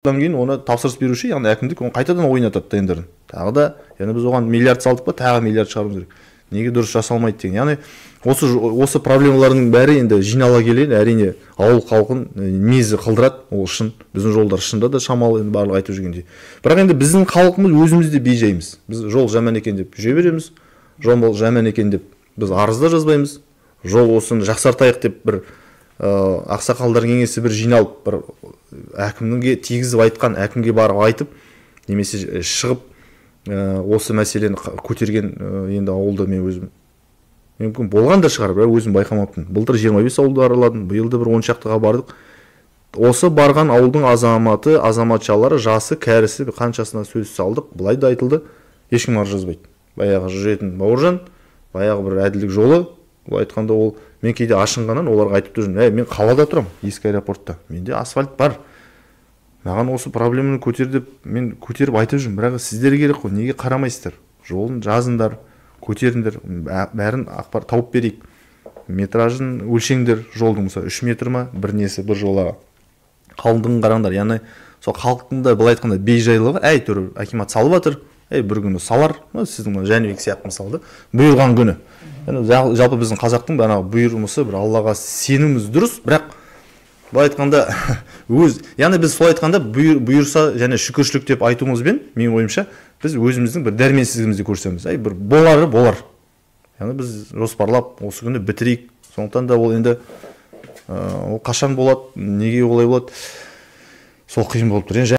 Кейін оны тапсырыс беруші, яғни әкімдік, оны қайтадан ойнатады тендерін. Тағы да, яғни біз оған миллиард салдық па, тағы миллиард шығаруымыз керек. Неге дұрыс жасалмайды деген. Яғни осы проблемалардың бәрі енді жинала келе, әрине, ауыл халқын мезі қылдырады, ол шын. Біздің жолдар шынында да шамалы, енді барлығы айтып жүргендей. Бірақ енді біздің халқымыз өзіміз де бейжаймыз. Біз жол жаман екен деп жүре береміз, жол жаман екен деп біз арыз да жазбаймыз. Жол осыны жақсартайық деп бір ақсақалдар кеңесі бір жиналып, бір әкімге тигізіп айтқан, әкімге барып айтып, немесе шығып осы мәселені көтерген енді ауылда мен өзім мүмкін болған да шығар, бірақ өзім байқамаппын. Былтыр 25 ауылды араладым, биыл да бір 10 шақтыға бардық. Осы барған ауылдың азаматы, азаматшалары, жасы, кәрісі қаншасына сөз салдық, былай да айтылды, ешкім арыз жазбайды. Баяғы жүретін Бауыржан, баяғы бір әділдік жолы, былай айтқанда ол, мен кейде ашынғаннан оларға айтып та жүрмін, әй, мен қалада тұрамын, ескі аэропортта, менде асфальт бар, маған осы проблеманы көтер деп мен көтеріп айтып жүрмін, бірақ сіздер керек қой, неге қарамайсыздар, жолын жазыңдар, көтеріңдер, бәрін ақпар тауып берейік, метражын өлшеңдер жолдың, мысалы 3 метр ма, бір несі, бір жолағы, қалыңдығын қараңдар. Яғни сол халықтың да былай айтқанда бейжайлығы, әйтеуір акимат салып жатыр, әй бір күні салар, сіздің мына Жәнібек сияқты мысалы да, бұйырған күні. Яғни жалпы біздің қазақтың бағанағы бұйырмысы, бір Аллаға сеніміміз дұрыс, бірақ былай айтқанда өз, яғни біз солай айтқанда бұйырса және шүкіршілік деп айтуымызбен, менің ойымша, біз өзіміздің бір дәрменсіздігімізді көрсетеміз. Әй, бір болары болар. Яғни біз жоспарлап осы күні бітірейік. Сондықтан да ол енді, ол қашан болады, неге олай болады, сол қиын болып тұр. Енді